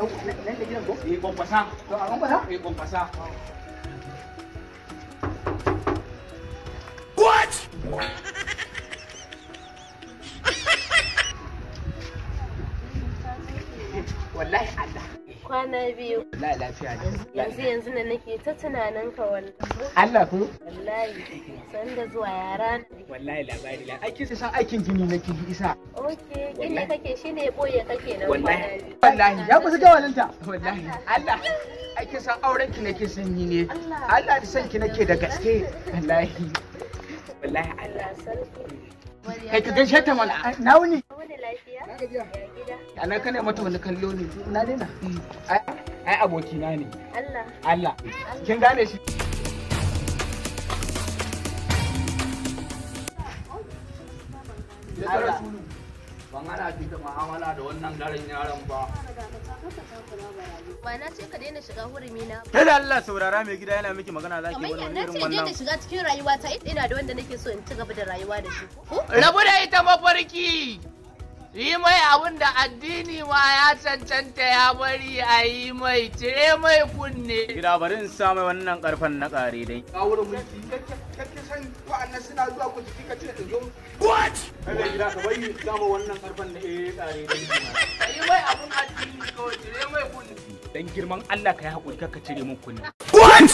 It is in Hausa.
Nan da gidan ko? Eh, kwankwasa. To a kwankwasa? Eh, kwankwasa. What? Wallahi Allah. Kwana biyu. Wallahi lafiya ne. Yanzu yanzu nan nake ta tunanin ka wallahi. Allah ko? Wallahi. Sanda zuwa yara na. Wallahi labari la. Aikin san aikin gini nake yi isa. Okay, gini kake shine ya boye kake nan kwana Wallahi. biyu. Wallahi Ya kusa gawalinta. Wallahi Allah. Aikin san auren ki nake son yi ne. Allah. Allah da san ki nake da gaske. Wallahi. Wallahi Allah. Allah sarki. Kai ka gaishe ta mana. Na wuni. Wani lafiya? Na gajiya. Ya gida. Ana kana mata wani kallo ne. Na daina. Ai ai abokina ne. Allah. Allah. Kin gane shi? Allah. Ban ana ki ta mu'amala da wannan garin yaron ba. Ba na ce ka daina shiga hurumi na. Kai da Allah saurara mai gida yana miki magana zaki Kamar wani ya na irin ce daina wannan. shiga cikin rayuwata ina da wanda nake so in ci gaba da rayuwa da shi. Ko? Rabu da ita mafarki. Yi mai abin da addini ma ya cancanta ya bari a yi mai cire mai kunne. Gida bari in sa mai wannan karfan na kare dai. Ka wurin mulki. Kake san wa'annan suna zuwa ku jiki ka ce in zo. What? Kai mai gida ka bari in sa mai wannan karfan na kare dai. Yi mai abin addini kawai cire mai kunne. Dan girman Allah ka yi haƙuri kar ka cire min kunne. What?